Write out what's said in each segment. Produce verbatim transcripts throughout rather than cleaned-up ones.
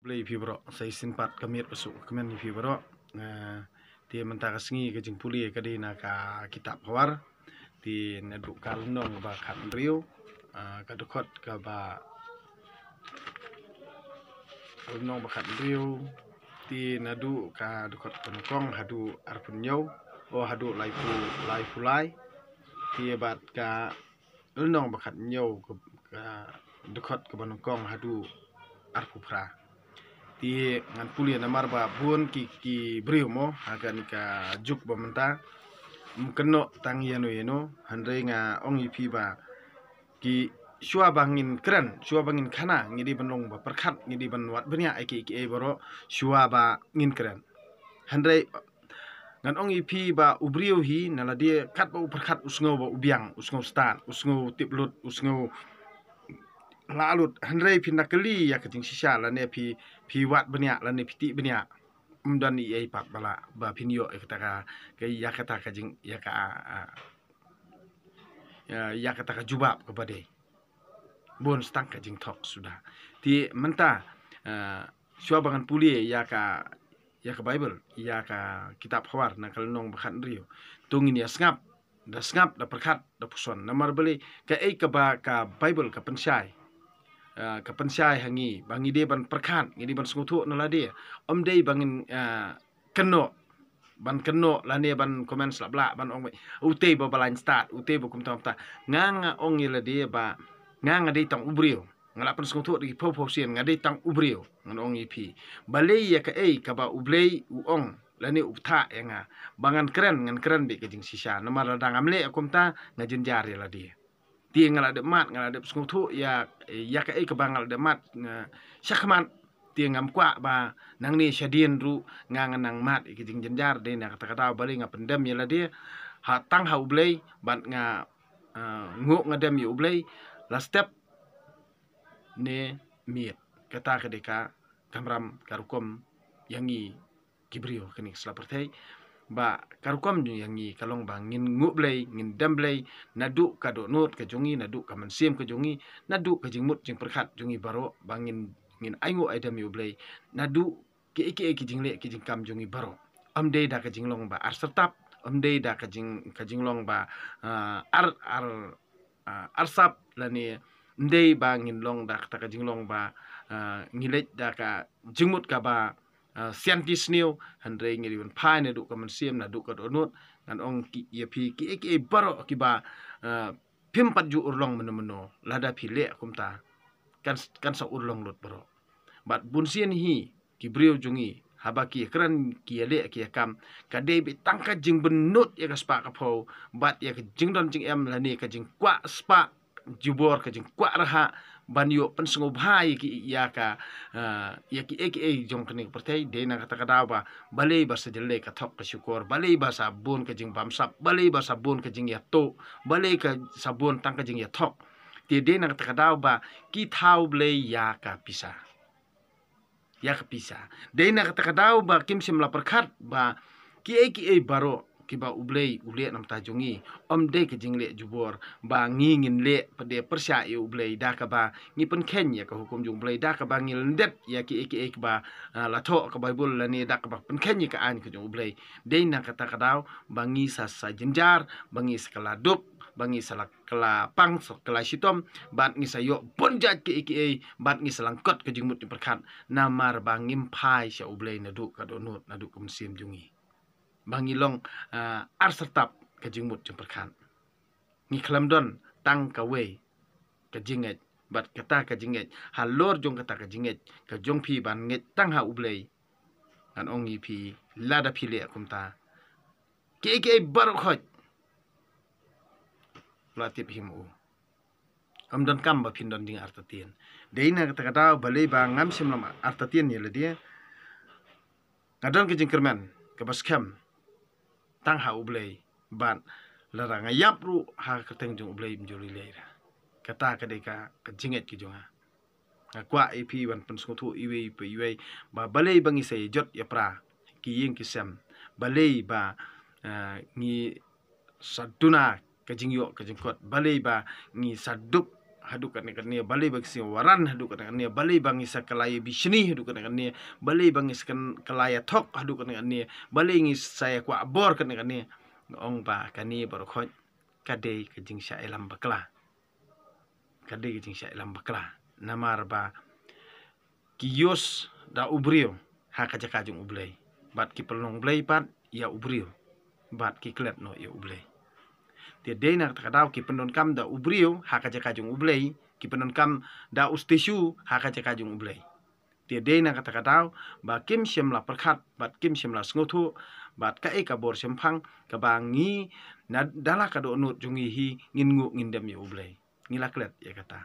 Pule ïa phi baroh, sa shisien pat ka miet ka suk ka kmen ïa phi baroh. Eh, te mynta ka sngi ka jingpule ka dei na ka kitab Hawar. Te naduh ka lynnong ba khathynriew, ah, ka dkhot kaba, lynnong ba khathynriew. Te naduh ka dkhot kaba nyngkong haduh arphew hynñiew, oh, haduh laiphew, laiphew lai. Te bad ka lynnong ba khathynñiew ka, ka dkhot kaba nyngkong haduh arphew phra. Te ngan pule namar ba bun ki, ki briew mo ha kane ka juk ba mynta ym kynnoh tang ïano ïano, hynrei nga ong ïa phi ba ki, shuwa ba ngin kren, shuwa ba ngin khana, ngi dei ban long ba pyrkhat, ngi dei ban wad bniah ïa ki, ki ei baroh, shuwa ba ngin kren. Hynrei ngan ong ïa phi ba u briew hi na lade katba u pyrkhat u sngew ba u biang, u sngew stad, u sngew tip lut, u sngew lah lut. Hynrei phin da kylli ïa ka jingshisha lane phi, phi wad bniah lane phi tih bniah, ym don ei ei pat ba lah ba phin ïoh ïa kata ka, ka, ïa kata ka jing, ïa ka, ah, ïa, ïa kata ka jubab kaba dei. Bun sa tang ka jingthok suda. Te mynta, ah, shuwa ba ngan pule ïa ka, ïa ka Baibl, ïa ka kitab Hawar na ka lynnong ba khathynriew. To ngin ïa sngap, da sngap, da pyrkhat, da puson. Namar balei, kaei kaba ka Baibl ka pynshai. Ah, ka pynshai ha ngi ba ngi dei ban pyrkhat, ngi dei ban sngewthuh na lade. Ym dei ba ngin, ah, kynnoh, ban kynnoh lane ban comment slap lah, ban ong, "Utei ba balang stad, utei ba kumta kumta." Nga, nga ong ïa lade ba nga, nga dei tang u briew. Nga la pynsngewthuh da ki phew phew sien, nga dei tang u briew. Ngan ong ïa phi, balei ïa kaei kaba U Blei u ong lane u bthah ïa nga ba ngan kren, ngan kren beit ka jingshisha. Namar lada ngam leh kumta, nga jynjar ïa lade. Te nga la dep mad, nga la dep sngewthuh ïa, ïa kaei kaba nga la dep mad, nga shakhmat. Te ngam kwah ba nangne shadien ruh nga, nga nang mad ïa ka jingjynjar. Dei na kata ka daw balei nga pyndem ïa lade ha, tang ha U Blei, bad nga, eh, nguh nga dem ïa U Blei la step ne miet. Kata ka dei ka kamram ka rukom ïa ngi ki briew kane ka sla pyrthei. Ba ka rukom jong ïa ngi ka long ba ngin nguh Blei, ngin dem Blei, naduh ka dohnud ka jong ngi, naduh ka mynsiem ka jong ngi, naduh ka jingmut jingpyrkhat jong ngi baroh, ba ngin, ngin ainguh aidem ïa U Blei naduh kiei kiei ki jingleh ki jingkam jong ngi baroh. Ym dei da ka jinglong ba ar syrtap, ym dei da ka jing, ka jinglong ba, ah, ar, ar, ah, arsap lane ym dei ba ngin long da kata ka jinglong ba, ah, ngi leit da ka jingmut kaba, ah, sianti sniew, hynrei ngi dei ban phai naduh ka mynsiem, naduh ka dohnud. Ngan ong ki, ïa phi kiei kiei baroh kiba, ah, phim pat ju urlong mynno mynno, lada phi leh kumta kan, kan sa urlong lut baroh. Bad bunsien hi ki briew jong ngi haba ki ïakren, ki ïaleh, ki ïakam, ka dei beit tang ka jingbynnud ïa ka spah ka phew bad ïa ka jingdon jingem lane ka jingkwah spah jubor, ka jingkwah rhah ban ïoh pynsngewbha ïa ki, ïa ka, eh, ïa kiei kiei jong kane ka pyrthei. Dei na kata ka daw ba balei ba sa jyllei ka thok ka shukor, balei ba sa bun ka jingbamsap, balei ba sa bun ka jingïatoh, balei ka sa bun tang ka jingïathok. Te dei na kata ka daw ba ki thaw Blei ïa ka pisa, ïa ka pisa. Dei na kata ka daw ba kim shym la pyrkhat ba kiei kiei baroh kiba U Blei u leh na bynta jong ngi, ym dei ka jingleh jubor ba ngi ngin leh pat de pyrshah ïa U Blei da kaba ngi pynkheiñ ïa ka hukum jong U Blei, da kaba ngi lyndet ïa kiei kiei kiba, ah, la thoh ka Baibl lane da kaba pynkheiñ ïa ka aiñ ka jong U Blei. Dei na kata ka daw ba ngi sa, sa jynjar, ba ngi sa kylla duk, ba ngi sa la kylla pang, sa kylla shitom, bad ngi sa ïoh bun jait kiei kiei, bad ngi sa lyngkot ka jingmut jingpyrkhat namar ba ngim phai sha U Blei naduh ka dohnud, naduh ka mynsiem jong ngi. Ba ngi long, ah, ar syrtap ka jingmut jingpyrkhat. Ngi khlem don tang kawei ka jingngeit, bad kata ka jingngeit, halor jong kata ka jingngeit ka jong phi ban ngeit tang ha U Blei, ngan ong ïa phi, lada phi leh kumta, kiei kiei baroh khoit la tip hi ma u. Ym donkam ba phin don jingartatien. Dei na kata ka daw balei ba ngam shym la artatien ïa lade. Nga don ka jingkyrmen kaba skhem tang ha U Blei, bad lada nga ïap ruh ha ka kyrteng jong U Blei, ym ju lei lei ra. Kata ka dei ka, ka jingngeit ka jong nga. Nga kwah ïa phi ban pynsngewthuh iwei pa iwei ba balei ba ngi sa ïa jot ïa pra ki ïing ki sem, balei ba, eh, ngi sa duna ka jingïoh ka jingkot, balei ba ngi sa duk haduh katne katne, balei ba ngi sngew waran haduh katne katne, balei ba ngi sa kylla ïa bishni haduh katne katne, balei ba ngi sa kylla ïa thok haduh katne katne, balei ngi sa ïa kwah bor katne katne. Nga ong ba kane baroh khoit ka dei ka jingshah ïalam bakla. Ka dei ka jingshah ïalam bakla. Namar ba ki use da u briew ha ka jaka jong U Blei, bad ki pynlong blei pat ïa u briew, bad ki klet noh ïa U Blei. Te dei na kata ka daw ki pyndonkam da u briew ha ka jaka jong U Blei, ki pyndonkam da u statue ha ka jaka jong U Blei. Te dei na kata ka daw ba kim shym la pyrkhat bad kim shym la sngewthuh bad kaei ka bor shemphang kaba ngi, na da la ka dohnud jong ngi hi, ngin nguh ngin dem ïa U Blei. Ngi la klet ïa kata.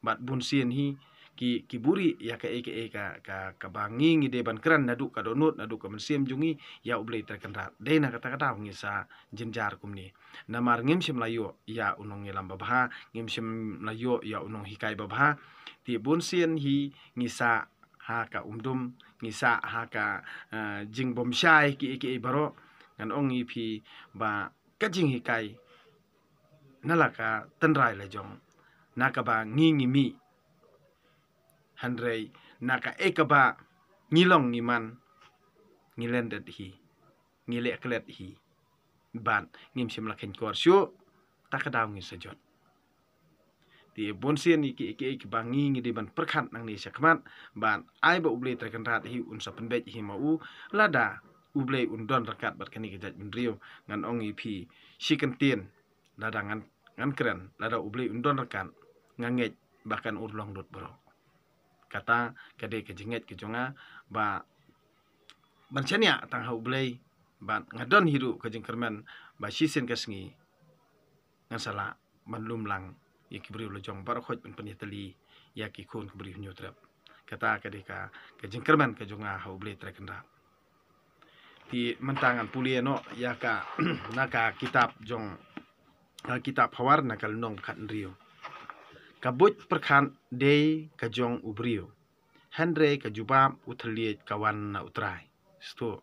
Bad bun sien hi ki, ki buhrieh ïa kaei kaei ka, ka, kaba ngi, ngi dei ban kren naduh ka dohnud, naduh ka mynsiem jong ngi ïa U Blei Trai Kynrad. Dei na kata ka daw ngi sa jynjar kumne. Namar ngim shym la ïoh ïa u nongïalam babha, ngim shym la ïoh ïa u nonghikai babha. Te bun sien hi ngi sah ha ka umdum, ngi sah ha ka, eh, jingbymshai kiei kiei baroh. Ngan ong ïa phi ba ka jinghikai na la ka tynrai la jong, na kaba ngi, ngi mih. Hynrei na kaei kaba ngi long ngi man, ngi lyndet hi, ngi leh klet hi. Bad ngim shym la kheiñ kor shuh, ta ka daw ngi sa jot. Te bun sien ïa kiei kiei kiba ngi, ngi dei ban pyrkhat nangne shakhmat, bad ai ba U Blei Trai Kynrad hi un sa pynbeit hi ma u, lada U Blei un don ryngkat bad kane ka jaitbynriew. Ngan ong ïa phi shi kyntien, lada ngan, ngan kren, lada U Blei un don ryngkat, nga ngeit ba kan urlong lut baroh. Kata ka dei ka jingngeit ka jong nga ba ban shaniah tang ha U Blei, bad nga don hi ruh ka jingkyrmen ba shisien ka sngi ngan sa lah ban lum lang ïa ki briew la jong baroh khoit ban pynïatylli ïa ki khun ki briew Hynñiewtrep. Kata ka dei ka, ka jingkyrmen ka jong nga ha U Blei Trai Kynrad. Te mynta ngan pule noh ïa ka, na ka kitab jong, na ka kitab Hawar na ka lynnong khathynriew. Ka buit pyrkhat dei ka jong u briew, hynrei ka jubab u thylliej ka wan na U Trai. Shuh.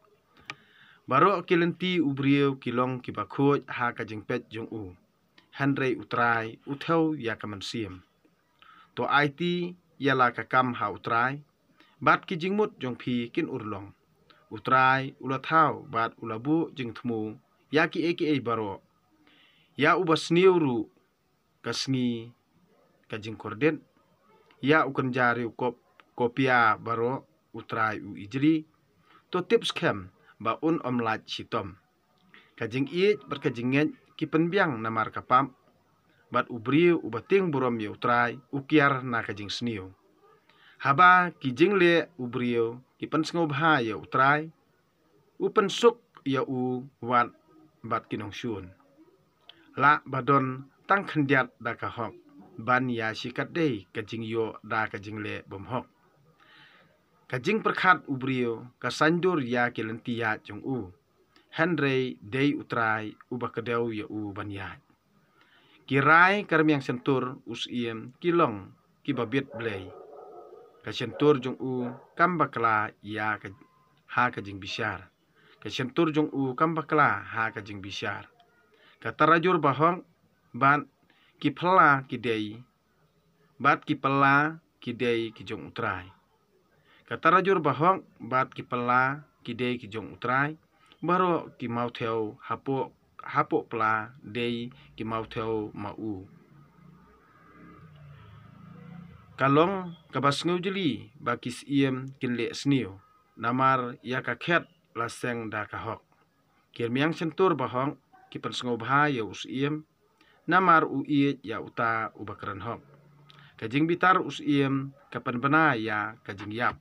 Baroh ki lynti u briew ki long kiba khuid ha ka jingpeit jong u, hynrei U Trai u thew ïa ka mynsiem. To aiti ïa la ka kam ha U Trai, bad ki jingmut jong phi kin urlong. U Trai u la thaw bad u la buh jingthmu ïa kiei kiei baroh. Ïa uba sniew ruh ka sngi ka jingkordit, ïa u kynja riewkop kopia baroh U Trai u ijli. To tip skhem ba un ym lait shitom. Ka jingïeit bad ka jingngeit ki pynbiang namar ka pap, bad u briew uba tieng burom ïa U Trai u kiar na ka jingsniew. Haba ki jingleh u briew ki pynsngewbha ïa U Trai, u pynsuk ïa u wat bad ki nongshun. Lah ba don tang khyndiat da ka hok, ban ïa shikatdei ka jingïoh da ka jingleh bymhok. Ka jingpyrkhat u briew ka saiñdur ïa ki lynti ïaid jong u, hynrei dei U Trai uba kdew ïa u ban ïaid. Ki rai ka rmiang shyntur u syiem ki long kiba bit blei. Ka shyntur jong u kam bakla ïa ka, ha ka jingbishar. Ka shyntur jong u kam bakla ha ka jingbishar. Ka tarajur bahok bad ki phylla ki dei, bad ki phylla ki dei ki jong U Trai. Ka tarajur bahok bad ki phylla ki dei ki jong U Trai. Baroh ki mawthew hapoh, hapoh phylla dei ki mawthew ma u. Ka long kaba sngewjylliew ba ki syiem kin leh sniew, namar ïa ka khet la seng da ka hok. Ki rmiang shyntur bahok ki pynsngewbha ïa u syiem, namar u ïeit ïa uta uba kren hok. Ka jingbitar u syiem ka pynbna ïa ka jingïap.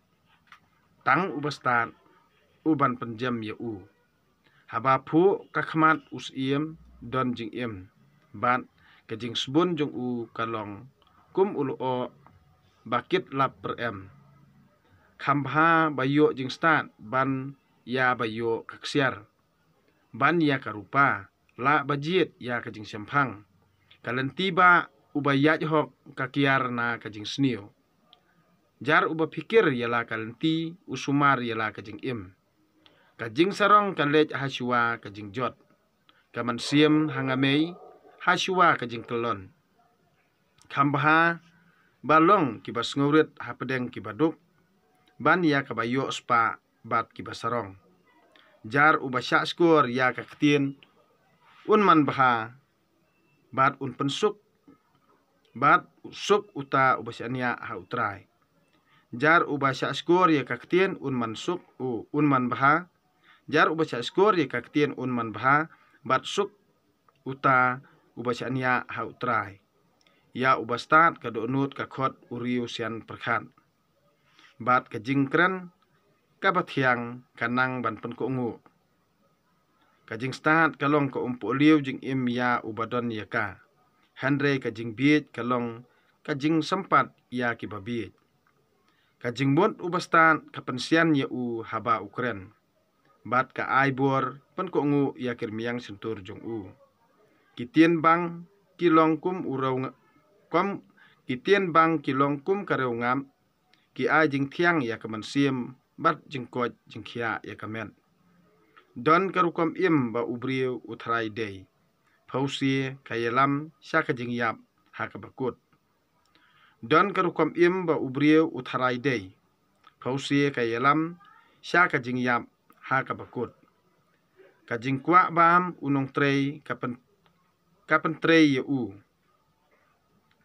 Tang u bastad u ban pynjem ïa u. Haba phuh ka khmat u syiem don jingim, bad ka jingsbun jong u ka long kum u lyoh ba kit lap pyrem. Kham bha ba ïoh jingstad ban ïa ba ïoh ka ksiar, ban ïa ka rupa, lah ba jied ïa ka jingshemphang. Ka lynti ba uba ïaid hok ka kiar na ka jingsniew. Jar uba phikir ïa la ka lynti u sumar ïa la ka jingim. Ka jingsarong ka leit ha shuwa ka jingjot. Ka mynsiem ha nga mei ha shuwa ka jingkyllon. kham bha, ba long kiba sngewrit hapdeng kiba duk, ban ïa kaba ïoh spah bad kiba sarong. Jar uba shah shkor ïa ka ktien un man bha, bad un pynsuk, bad suk uta uba shaniah ha U Trai. Jar uba shah shkor ïa ka ktien un man suk, u, un man bha. Jar uba shah shkor ïa ka ktien un man bha, bad suk uta uba shaniah ha U Trai. Ïa uba stad ka dohnud ka khot u riew sian pyrkhat, bad ka jingkren kaba thiang ka nang ban pynkohnguh. Ka jingstad ka long ka umpohliew jingim ïa uba don ïa ka, hynrei ka jingbieit ka long ka jingsympat ïa kiba bieit. Ka jingmut uba stad ka pynsian ïa u haba u kren, bad ka ai bor pynkohnguh ïa ki rmiang shyntur jong u. Ki tien bang ki long kum u rew nga-, kum, ki tien bang ki long kum ka rew ngap, ki ai jingthiang ïa ka mynsiem, bad jingkoit jingkhiah ïa ka met. Don ka rukom im ba u briew u tharai dei, phewse ka ïalam sha ka jingïap ha kaba kut. Don ka rukom im ba u briew u tharai dei, phewse ka ïalam sha ka jingïap ha kaba kut. Ka jingkwah bam u nongtrei ka pyn-, ka pyntrei ïa u.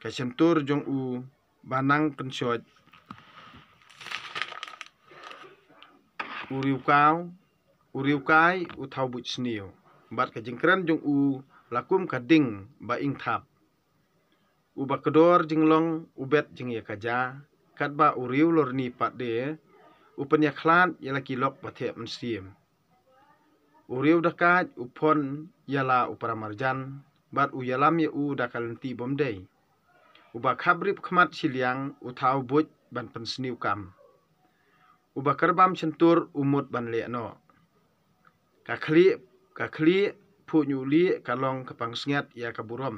Ka shyntur jong u ba nang kynshoit u riew kaw, u riew kai u thaw buit sniew, bad ka jingkren jong u la kum ka ding ba ing thap. Uba kdor jinglong u bet jingïakajia, katba u riew lorni pat de u pynïakhlad ïa la ki lok ba thep mynsiem. U riew dakait u phon ïa la u paramarjan, bad u ïalam ïa u da ka lynti bym dei. Uba khaprip khmat shiliang u thaw buit ban pynsniew kam. Uba kyrbam shyntur u mut ban leh noh. Ka khlieh, ka khlieh phuh ñiuh lieh ka long ka pansngiat ïa ka burom.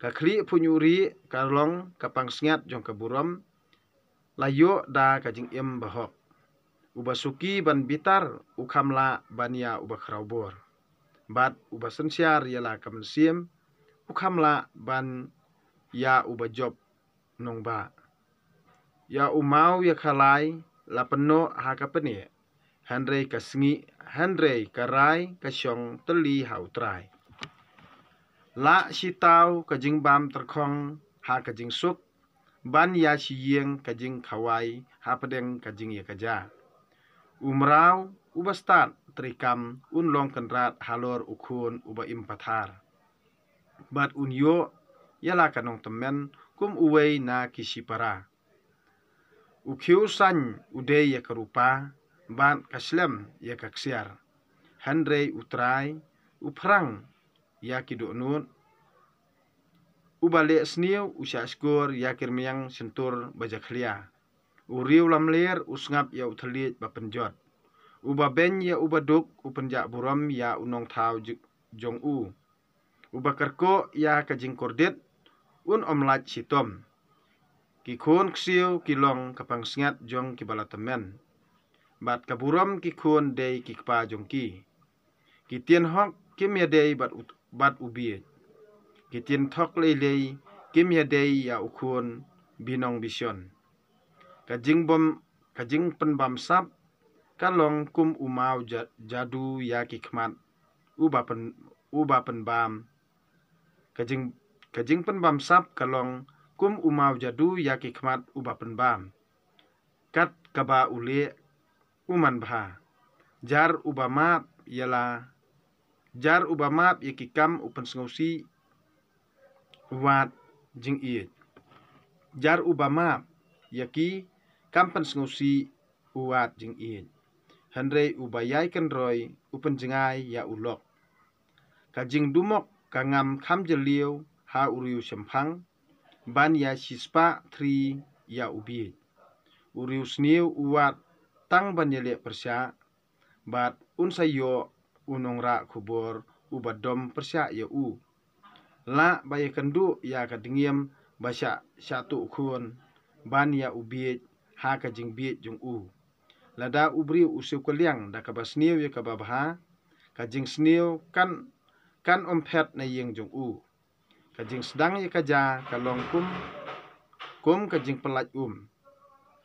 Ka khlieh phuh ñiuh rieh ka long ka pansngiat jong ka burom, la ïoh da ka jingim bahok. Uba suki ban bitar u kham lah ban ïa uba khraw bor, bad uba synshar ïa la ka mynsiem u kham lah ban ïa uba jop nongbah. Ïa u maw ïa ka lai la pynnoh ha ka pyneh, hynrei ka sngi, hynrei ka rai ka shong tylli ha U Trai. Lah shi taw ka jingbam tyrkhong ha ka jingsuk, ban ïa shi ïing ka jingkhawai hapdeng ka jingïakajia. U mraw uba stad treikam un long kynrad halor u khun uba im pathar, bad un ïoh ïa la ka nongtymmen kum uwei na ki shipara. U khiew saiñ u dei ïa ka rupa, bad ka slem ïa ka ksiar, hynrei U Trai u phrang ïa ki dohnud. Uba leh sniew u shah shkor ïa ki rmiang shyntur ba jakhlia. U riew lamler u sngap ïa u thylliej ba pynjot. Uba beiñ ïa uba duk u pynjah burom ïa u nongthaw j-, jong u. Uba kyrkhu ïa ka jingkordit un ym lait shitom. Ki khun ksiew ki long ka pansngiat jong kiba la tymmen, bad ka burom ki khun dei ki kpa jong ki. Ki tien hok kim ïadei bad u, bad u bieit. Ki tien thok leilei kim ïadei ïa u khun binong bishon. Ka jingbam, ka jingpynbam sap ka long kum u maw ja-, jadu ïa ki khmat uba pyn-, uba pynbam. Ka jing, ka jingpynbam sap ka long kum u maw jadu ïa ki khmat uba pynbam. Kat kaba u leh u man bha. Jar uba map ïa la, jar uba map ïa ki kam u pynsngewsih u wad jingïeit. Jar uba map ïa ki kam pynsngewsih u wad jingïeit, hynrei uba ïai kynroi u pynjngai ïa u lok. Ka jingdumok ka ngam kham jylliew ha u riew shemphang, ban ïa shispah thri ïa u bieit. U riew sniew u wad tang ban ïaleh pyrshah, bad un sa ïoh u nongrah khubor uba dom pyrshah ïa u. Lah ba ïakynduh ïa ka dngiem ba shah, shah tuh khun ban ïa u bieit ha ka jingbieit jong u. Lada u briew u siew kylliang da kaba sniew ïa kaba bha, ka jingsniew kan, kan ym phet na ïing jong u. Ka jingsdang ïa ka ja ka long kum, kum ka jingpyllait um.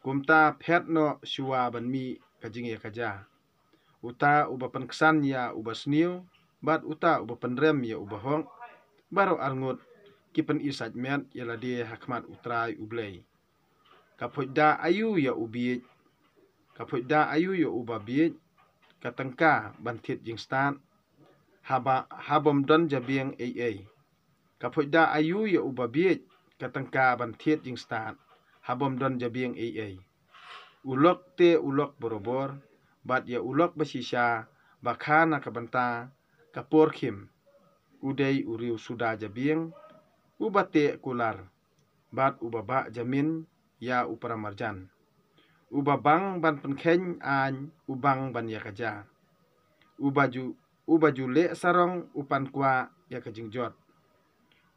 Kumta phet noh shuwa ban mih ka jingïakajia. Uta uba pynksan ïa uba sniew, bad uta uba pynrem ïa uba hok, baroh arngut ki pyni sait met ïa lade ha khmat U Trai U Blei. Ka phoit da aïu ïa u bieit, ka phoit da aïu ïa uba bieit, ka tyngka ban thied jingstad, haba, ha bym don jabieng ei ei. Ka phoit da aïu ïa uba bieit, ka tyngka ban thied jingstad, ha bym don jabieng ei ei. U lok te u lok borabor, bad ïa u lok bashisha, ba kha na ka bynta ka por khim. U dei u riew suda jabieng, uba teh kular, bad uba bah jamin ïa u paramarjan. Uba bang ban pynkheiñ aiñ, u bang ban ïakajia. Uba ju, uba ju leh sarong u pan kwah ïa ka jingjot.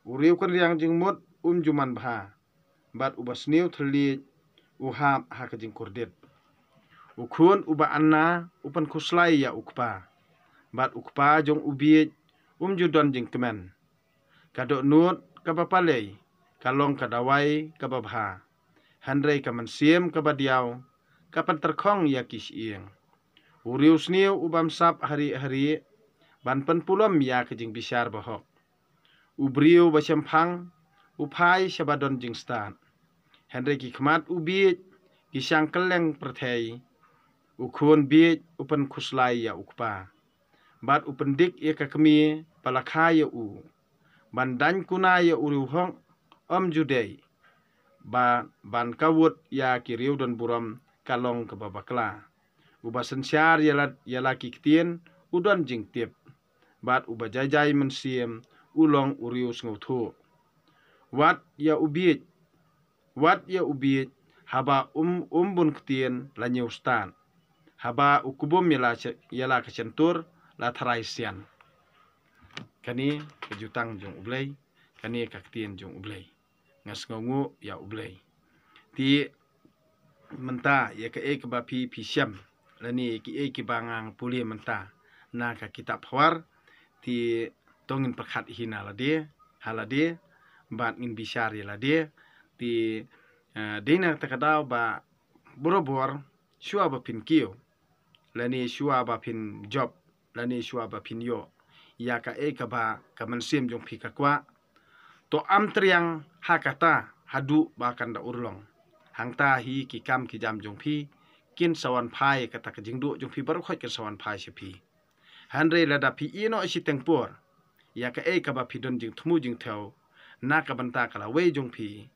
U riew kynriang jingmut um ju man bha, bad uba sniew thylliej u hap ha ka jingkordit. U khun uba anna u pynkhuslai ïa u kpa, bad u kpa jong u bieit um ju don jingkmen. Ka dohnud kaba palei ka long ka dawai kaba bha, hynrei ka mynsiem kaba diaw ka pyntyrkhong ïa ki shyieng. U riew sniew u bamsap harieh harieh ban pynpulom ïa ka jingbishar bahok. U briew bashemphang u phai shaba don jingstad, hynrei ki khmat u bieit ki shang kylleng pyrthei. U khun bieit u pynkhuslai ïa u kpa, bad u pyndik ïa ka kmie ba la kha ïa u. Ban daiñ kuna ïa u riew hok ym ju dei, ba ban kawut ïa ki riew don burom ka long kaba bakla. Uba synshar ïa la, ïa la ki ktien u don jingtip, bad uba jai jai mynsiem u long u riew sngewthuh. Wat ïa u bieit, wat ïa u bieit, haba um, um bun ktien la ñiewstad. Haba u kbum ïa la, ïa la ka shyntur la tharai sian. Kane ka jutang jong U Blei, kane ka ktien jong U Blei. Nga sngewnguh ïa U Blei. Te mynta ïa kaei kaba phi, phi shem, lane ïa kiei kiba nga pule mynta na ka kitab Hawar, te to ngin pyrkhat hi na lade ha lade, bad ngin bishar ïa lade. Te, eh, dei na kata ka daw ba borabor shuwa ba phin kiew, lane shuwa ba phin jop, lane shuwa ba phin ïoh ïa kaei kaba ka mynsiem jong phi ka kwah, to am triang ha kata haduh ba kan da urlong. Hangta hi ki kam ki jam jong phi kin sa wan phai, kata ka jingduh jong phi baroh khoit kin sa wan phai sha phi. Hynrei lada phi ïehnoh shiteng por ïa kaei kaba phi don jingthmu jingthew na ka bynta ka lawei jong phi,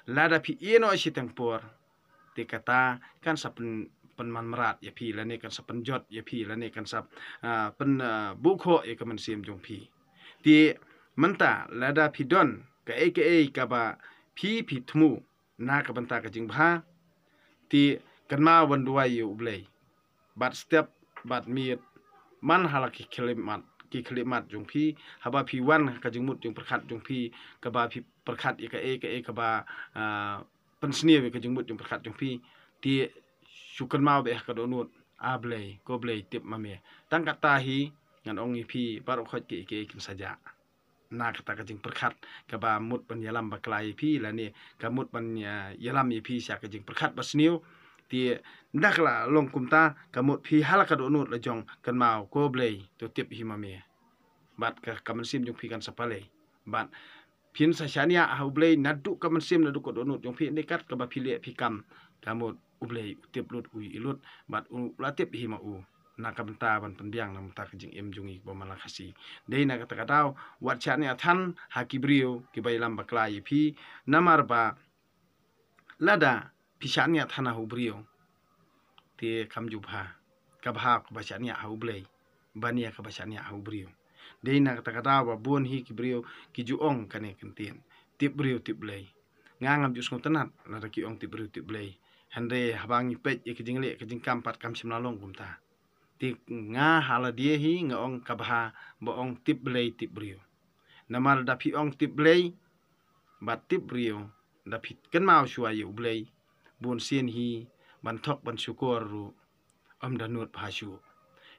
lada phi ïehnoh shiteng por, te kata kan sa pyn, pynman mrad ïa phi, lane kan sa pynjot ïa phi, lane kan sa, ah, pyn, ah, buh khoh ïa ka mynsiem jong phi. Te mynta lada phi don kaei kaei kaba phi, phi thmu na ka bynta ka jingbha, te kynmaw ban duwai ïa U Blei bad step bad miet man ha la ki khyllipmat, ki khyllipmat jong phi, haba phi wan ha ka jingmut jingpyrkhat jong phi, kaba phi pyrkhat ïa kaei kaei kaba, ah, pynsniew ïa ka jingmut jingpyrkhat jong phi, te shu kynmaw beit ha ka dohnud, A Blei, ko Blei tip ma me. Tang kata hi ngan ong ïa phi baroh khoit kiei kiei kin sa jah na kata ka jingpyrkhat kaba mut ban ïalam bakla ïa phi, lane ka mut ban, ah, ïalam ïa phi sha ka jingpyrkhat basniew. Te ynda ka la long kumta ka mut phi ha la ka dohnud la jong, kynmaw, ko Blei to tip hi ma me. Bad ka, ka mynsiem jong phi kan sa palei. Bad phin sa shaniah ha U Blei naduh ka mynsiem, naduh ka dohnud jong phi, ne kat kaba phi leh phi kam, ka mut U Blei u tip lut, u ïohi lut, bad u la tip hi ma u na ka bynta ban pynbiang na ka bynta ka jingim jong ngi kiba man la Khasi. Dei na kata ka daw wat shaniah than ha ki briew kiba ïalam bakla ïa phi, namar ba lada phi shaniah than ha u briew, te kam ju bha. Ka bha kaba shaniah ha U Blei ban ïa kaba shaniah ha u briew. Dei na kata ka daw ba bun hi ki briew ki ju ong kane ka ktien, tip briew tip Blei. Nga ngam ju sngewtynnat lada ki ong tip briew tip Blei. Hynrei haba ngi peit ïa ka jingleh ka jingkam pat kam shym la long kumta. Te nga ha lade hi nga ong ka bha ba ong tip Blei tip briew. Namar da phi ong tip Blei bad tip briew, da phi kynmaw shuwa ïa U Blei, bun sien hi ban thok ban shukor ruh ym da nud bha shuh.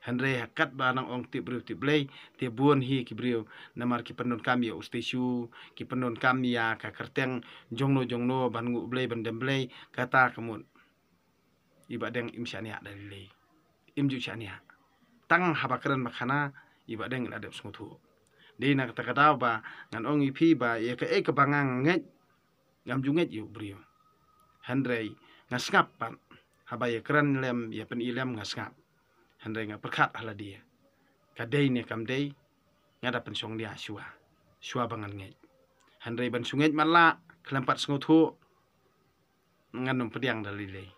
Hynrei ha katba nang ong tip briew tip Blei, te bun hi ki briew namar ki pyndonkam ïa u statue, ki pyndonkam ïa ka kyrteng jongno jongno ban nguh Blei ban dem Blei, kata ka mut i Bahdeng im shaniah da lei lei. Im ju shaniah. Tang haba kren ba khana, i Bahdeng i la dep sngewthuh. Dei na kata ka daw ba ngan ong ïa phi ba ïa kaei kaba nga ngeit, ngam ju ngeit ïa u briew. Hynrei nga sngap pat, haba ïa kren lem, ïa pyni lem nga sngap. Hynrei nga pyrkhat ha lade, ka dei ne kam dei, nga da pynshong nia shuwa, shuwa ba ngan ngeit. Hynrei ban shu ngeit matlah khlem pat sngewthuh, ngan ym pdiang da lei lei.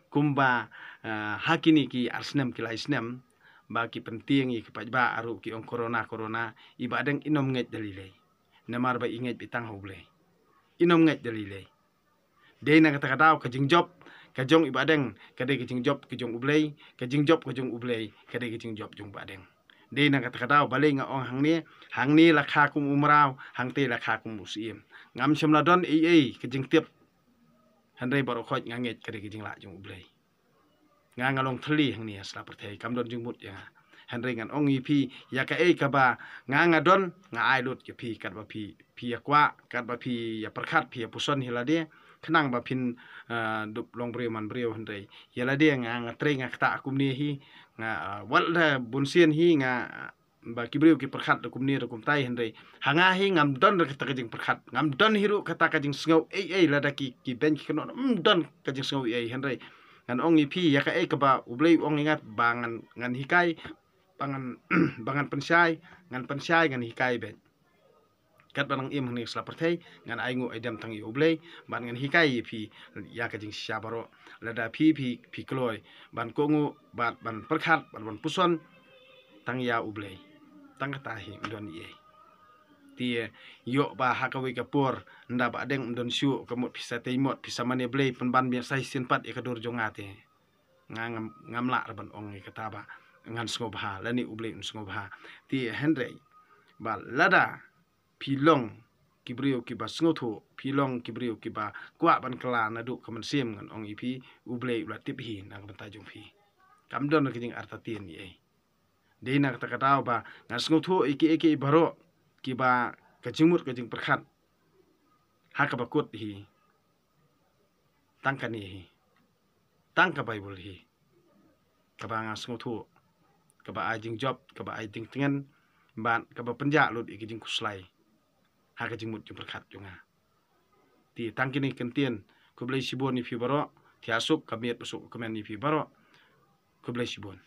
Kumba, ah, ha kine ki ar snem ki lai snem ba ki pyntieng ïa ki paidbah, ruh ki ong corona corona, i Bahdeng in ym ngeit da lei lei. Namar ba i ngeit beit tang ha u Blei. In ym ngeit da lei lei. Dei na kata ka daw ka jingjop ka jong i Bahdeng ka dei ka jingjop ka jong u Blei, ka jingjop ka jong u Blei ka dei ka jingjop jong Bahdeng. Dei na kata ka daw balei nga ong hangne, hangne la kha kum u mraw, hangtei la kha kum u syiem. Ngam shym la don ei ei ka jingtip. Hynrei baroh khoit nga ngeit ka dei ka jinglah jong u Blei. Nga nga long thylli hangne ha sla pyrthei, kam don jingmut ïa nga. Hynrei ngan ong ïa phi ïa kaei kaba nga nga don, nga ai lut ïa phi katba phi, phi ïa kwah, katba phi ïa pyrkhat, phi ïa puson hi lade. Khnang ba phin, ah, dup long briew man briew hynrei ïa lade nga nga trei nga ktah kumne hi, nga, ah, wat la bun sien hi nga, ah, ba ki briew ki pyrkhat da kumne da kumtai hynrei ha nga hi ngam don da kata ka jingpyrkhat, ngam don hi ruh kata ka jingsngew ei ei lada ki, ki beiñ ki kynnoh, ngam don ka jingsngew ei ei hynrei ngan ong ïa phi ïa kaei kaba u Blei u ong ïa nga ba ngan, ngan hikai, ba ngan, ba ngan pynshai, ngan pynshai ngan hikai beit. Katba nang im hangne ha sla pyrthei ngan ai nguh ai dem tang ïa u Blei, bad ngan hikai ïa phi ïa ka jingshisha baroh. Lada phi, phi, phi kloi ban kohnguh bad ban pyrkhat bad ban puson tang ïa u Blei. Tang kata hi, ym don ei ei. Te ïoh ba ha kawei ka por ynda Bahdeng ym don shuh, ka mut phi sa tei mot, phi sa mane Blei pynban biang sa shisien pat ïa ka dur jong nga te. Nga ngam, ngam lah ruh ban ong ïa kata ba ngan sngewbha lane u Blei un sngewbha. Te hynrei ba lada phi long ki briew kiba sngewthuh, phi long ki briew kiba kwah ban kylla naduh ka mynsiem, ngan ong ïa phi u Blei u la tip hi na ka bynta jong phi. Kam don ka jingartatien ei ei. Dei na kata ka daw ba nga sngewthuh ïa kiei kiei baroh kiba ka jingmut ka jingpyrkhat ha kaba kut hi. Tang kane hi. Tang ka Baibl hi kaba nga sngewthuh, kaba ai jingjop, kaba ai jingtngen bad kaba pynjah lut ïa ka jingkhuslai ha ka jingmut jingpyrkhat jong nga. Te tang kine ki kyntien, khublei shibun ïa phi baroh. Thiah suk ka miet ba suk ka kmen ïa phi baroh. Khublei shibun.